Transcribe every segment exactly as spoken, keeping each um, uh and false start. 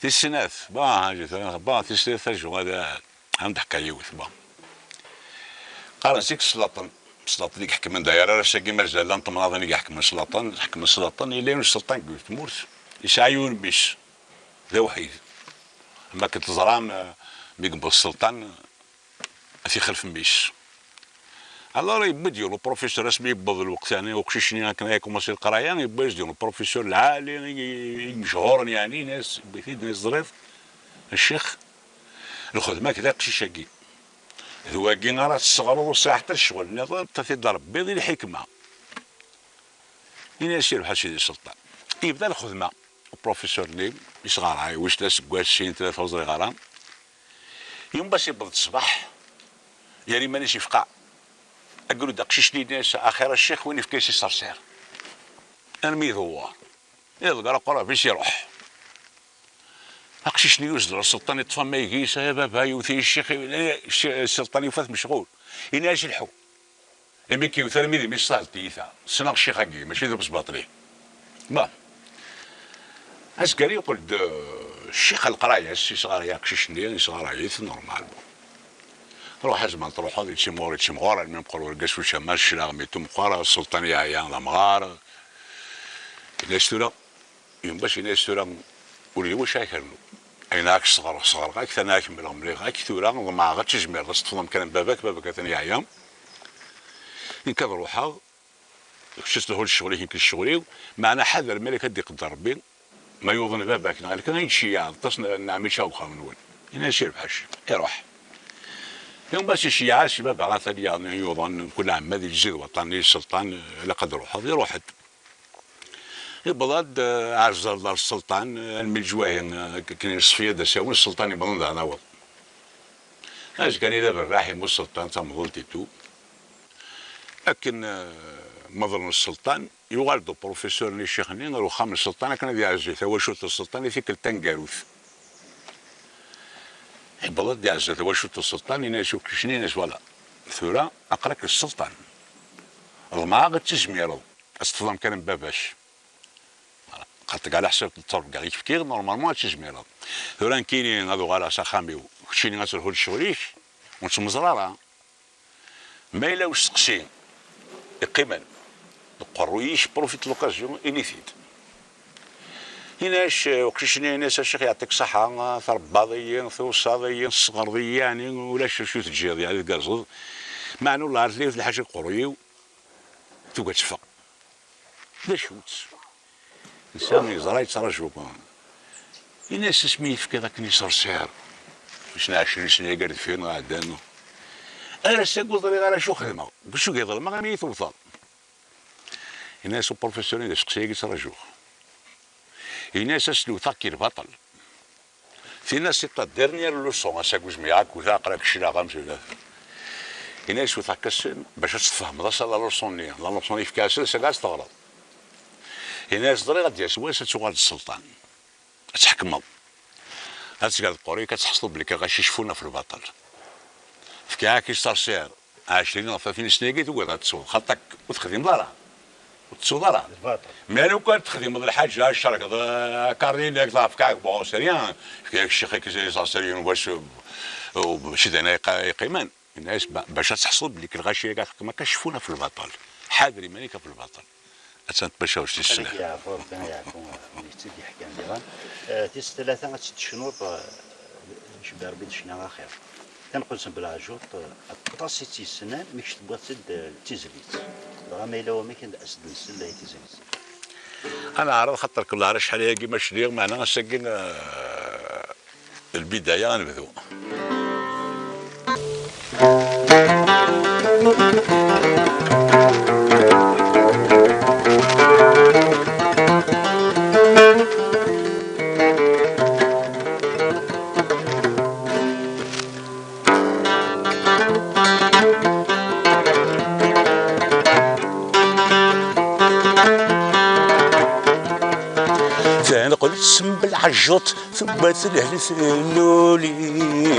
Tis snat, ba, tis snat, ajuɣ ad, ad d-ḥka yiwet, ba. Qqaren-as-d Selaṭen. Selaṭen i iḥekmen, d ayar ar ass-agi, mazal llan temnaḍin i iḥekmen Selaṭen, ḥekmen Selaṭen, yella yiwen n sselṭan deg tmurt, yesɛa yiwen mmi-s, d awḥid. Am akken teẓram, eh, mi yewweḍ sselṭan, ad t-ixlef mmi-s. Alors, yewwi-d yiwen uprofesseur, asmi yewweḍ lweqt, yeɛni, uqcic-nni akken ay ikumensi leqraya, yewwi-d yiwen uprofesseur lɛali, i, i, i imechuren, yeɛni, yenna-as, yewwi-t-id, yenna-as, teẓriḍ, a ccix, lxedma-k d aqcic-agi. D wagi ara tesseɣreḍ, ur sɛiɣ ḥetta ccɣel nniḍen, ṭṭef-it-id Rebbi di lḥikma. Ini-as, "Yerbeḥ a sidi sselṭan." Yebda lxedma, uprofesseur-nni, yesɣaray, wis d aseggas, sin, tlata, ur ẓriɣ ara. Yumes yewweḍ-d ṣṣbeḥ, yerra iman-is yefqeɛ. Agrud aqcic-nni, ini-as, "Axir a ccix, win yefka-as iṣerṣir." Armi idewwer. Iḍegger aqrab-is, iruḥ. Aqcic-nni yuzzel ɣer sselṭan, yeṭṭef amayeg-is, "Ay a baba, yewwet-iyi ccix." Sselṭan yufa-t mecɣul. Ini-as, "Lḥu." Imi k-yewwet armi d imi-s, sahel tiyita. Ssneɣ ccix-agi, mačči d abesbaṭli. Bon. Azger yeqqel-d, euh, ccix leqraya-s, yesɣaray aqcic-nni, yesɣaray-it, normal. Ruḥ azman truḥeḍ, yettimɣur, yettimɣur, almi meqqer urgaz s ucamar, cclaɣem yettumɣur, sselṭan yeɛya, d amɣar. Yenna-as tura, Yumes yenna-as, "Tura ur d wacu ara k-rnuɣ. Ayen ara k-sɣerɣeɣ, sɣerɣeɣ-ak, tana ara k-mleɣ, mliɣ-ak, tura ḍemɛeɣ ad tejmireḍ, ad teṭṭfeḍ amkan n baba-k, baba-k atan yeɛya. Nekk ad ruḥeɣ, kečč ad telhuḍ ccɣel-ik, nekk d ccɣel-iw, meɛna ḥader, malak ad d-iqedder Rebbi, ma yuḍen baba-k, neɣ akken ay d-tceyyeɛ, aṭas n, n ɛmica deg uxxam-nwen." Yenna-as, "Yerbeḥ a ccix, iruḥ." Yumes iceyyeɛ-as i baba, atan yaḍen, yuḍen, kul ɛemmad, yezzi d waṭṭan-nni, sselṭan, ilaq ad ruḥeḍ, iruḥ-d. Yewweḍ-d, eh, ɛezzer ɣer sselṭan, eh, almi leǧwahi, eh, akken yeṣfi ad d-asawen, sselṭan yewweḍ-d ad naweḍ. Azekka-nni d aberraḥ, yemmut sselṭan, tamḍelt et tout. Akken, eh, maḍlen sselṭan, yuɣal-d uprofesseur-nni, ccix-nni, ɣer uxxam n sselṭan akken ad iɛezzi tawacult n sselṭan i tikkelt taneggarut. Yewweḍ-d iɛezza tawacult n sselṭan, yenna-as uqcic-nni, yenna-as, "Voilà, tura aql-ak d sselṭan. Ḍemɛeɣ ad tizmireḍ ad teṭṭfeḍ amkan n baba-k." Xaṭer, ɛla ḥsab ttrebga i k-fkiɣ, normalement ad tizmireḍ. Tura nekkini ad uɣaleɣ s axxam-iw, keččini ad telhuḍ ccɣel-ik, ur nettmeẓra ara. Ma yella usteqsi iqqimen deg uqerruy-ik, profite l'occasion, ini-t-id. Ini-as, eh, uqcic-nni, ini-as, "A ccix, yeɛṭik ṣṣeḥḥa, trebbaḍ-iyi, tewṣaḍ-iyi, tesseɣreḍ-iyi, yeɛni ulac acu teǧǧiḍ, yeɛni tgerrzeḍ. Meɛna ur lɛaret la yiwet lḥaǧa deg uqerruy-iw, tugi ad teffeɣ." "D acu-tt?" Netta yeẓra yettraǧu. Ini-as, "Asmi yi-tefkiḍ akken iṣerṣir, wissen ɛecrin sna-agi ar deffir neɣ ɛeddan, ar ass-agi ur ẓriɣ ara acu xedmeɣ, deg ucu i ḍelmeɣ imi yi-tewteḍ." Ini-as uprofesseur-nni, "D aseqsi-agi i ttraǧuɣ." Ini-as, "Ad s-d-wteɣ ki lbaṭel." Tin-a, c'est ta dernière leçon, ass-agi ur zmireɣ ad k-wteɣ, aql-ak cclaɣ amzun. Ini-as, "Wteɣ-k ass-n bac ad tt-tfehmeḍ, ass-a la leçon-nni, la leçon i yefka ass-n, ass-agi ad tt-teɣreḍ." Ini-as, "Ẓriɣ ad d-yas wass ad tuɣaleḍ d sselṭan, ad tḥekmeḍ, ad tgeḍ qerruy-ik, ad tḥesleḍ belli lɣaci ceffun ɣef lbaṭel. Fkiɣ-ak iṣerṣir ɛecrin ɣef tlatin sna-agi, tugiḍ ad tesweḍ, xaṭer ur texdimeḍ ara, ur tettuḍ ara. Lbaṭel. Mais lukan texdimeḍ lḥaǧa, tcerkeḍ, eh, karni-nni, ad fkeɣ bon, c'est rien. Fkiɣ-ak ccix-ik iṣerṣir yiwen wass, u, u, mačči d ayen ay qa-, yeqqimen." Yenna-as, "Ba-, bac ad tḥesleḍ belli lɣaci-agi ḥekmen akka ceffun ɣef lbaṭel. Ḥader iman-ik ɣef lbaṭel." Attan tmacahut tis snat. Ad yeɛfu Rebbi, ad yeɛfu win i tt-id-yeḥkan diɣen. Eh, tis tlata ad tt-id-tecnuḍ, eh, cebbi Rebbi d ccna axir. Tanqult n Belɛejjuṭ, eh, aṭas i tt-yessnen, mi kec tewwiḍ-tt-id, eh, d tizlit. Dɣa ma yella wamek ad as-d-nsel i tizlit. Ad neɛreḍ, xaṭer kelleɣ ara acḥal ayagi ma cniɣ, meɛna ass-agi, eh, Lbidaya, ad nebdu. Tenqel-itt Belɛejjuṭ. Tewwa-t lehli telluli,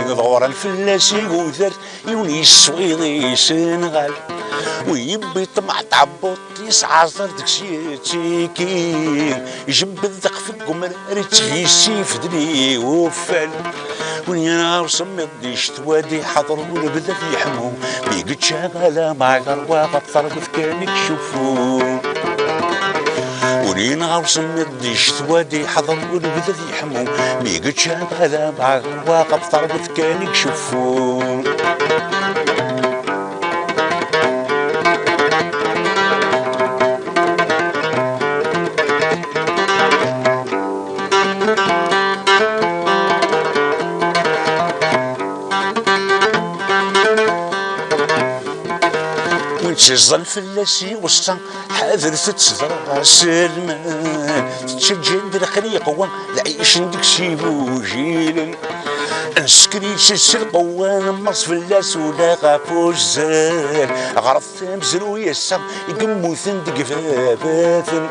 ḍuran fell-as igudar, yiwen yesswiḍ isenɣal. Wi yewwi ṭṭmeɛ tɛebbuḍt, yesɛaẓer deg-s yettiki. Ijebbed ɣef umrar, itteg yessifden i uffal. Win yenɣa usemmiḍ di ccetwa, ad iḥaḍer unebdu ad yeḥmu. Mi yečča ala ma yerwa, ɣef teṛbut kan i icuffu. Ur yenɣa usemmiḍ di ccetwa, ad iḥaḍer unebdu ad yeḥmu. Mi yečča ala ma yerwa, ɣef teṛbut kan i icuffu. Win tt-iẓẓan fell-as iweṣṣa, ḥadret ad tedreɣ s lmal. Tettaǧǧa-d lxir yeqwa, lɛic n deg-s igujilen. Nsekker-itt s lqewwa, nemmeẓ fell-as ula ɣef uzzal. Ɣret tamezruy ass-a i yemmuten deg baba-ten.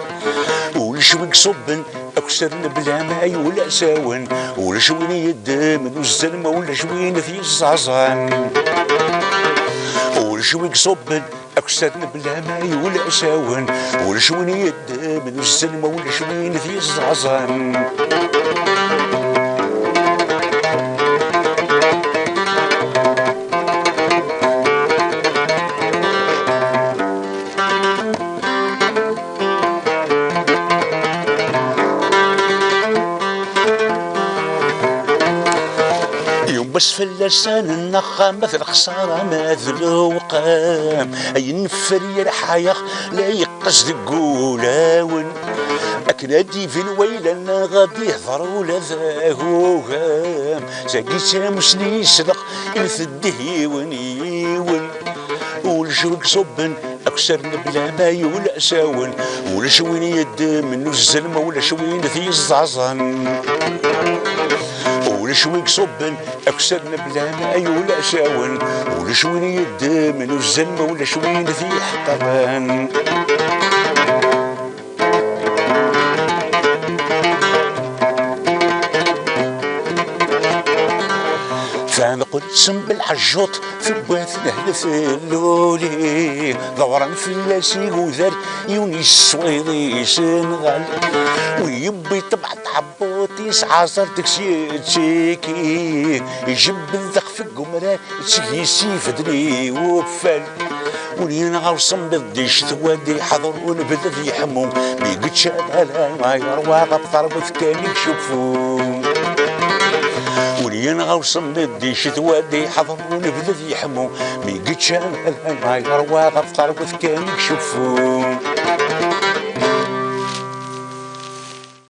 Ulac wi iṣubben akessar n bla ma yuli asawen. Ulac win yeddmen uzzal, ma ulac win t-yeẓẓaẓen. Ulac wi iṣubben akessar n bla ma yuli asawen. Ulac win yeddmen uzzal, ma ulac win t-yeẓẓaẓen. Yumes fell-asen nnexxamat, lexṣara ma d lewqam. Ayen neffer yerḥa-yaɣ, la yeqqes deg wulawen. Akken ad d-ibin wayla-nneɣ, ad ihder ula d agugam. Tagi d tamusni yesleq, i nteddi yiwen yiwen. Ulac wi iṣubben akessar n bla ma yuli asawen. Ulac win yeddmen uzzal, ma ulac win t-yeẓẓaẓen. Ulac wi iṣubben akessar n bla ma yuli asawen. Ulac win yeddmen uzzal, ma ulac win t-yeḥqren. Tanqelt n belḥejjuṭ tewwa-t lehna telluli. Ḍewren fell-as igudar, yiwen yesswiḍ isenɣal. Wi yewwi ṭṭbeɛ tɛebbuḍt, yesɛaẓer deg-s yettiki. Ijebbed ɣef umrar, itteg yessifden i uffal. Ur yenɣa usemmiḍ di ccetwa, ad iḥḍer unebdu ad yeḥmu. Mi yečča ala ma yerwa, ɣef teṛbut kan i icuffu. Ur yenɣa usemmiḍ di ccetwa, ad iḥḍer unebdu ad yeḥmu. Mi yečča ala ma yerwa, ɣef teṛbut kan i icuffu.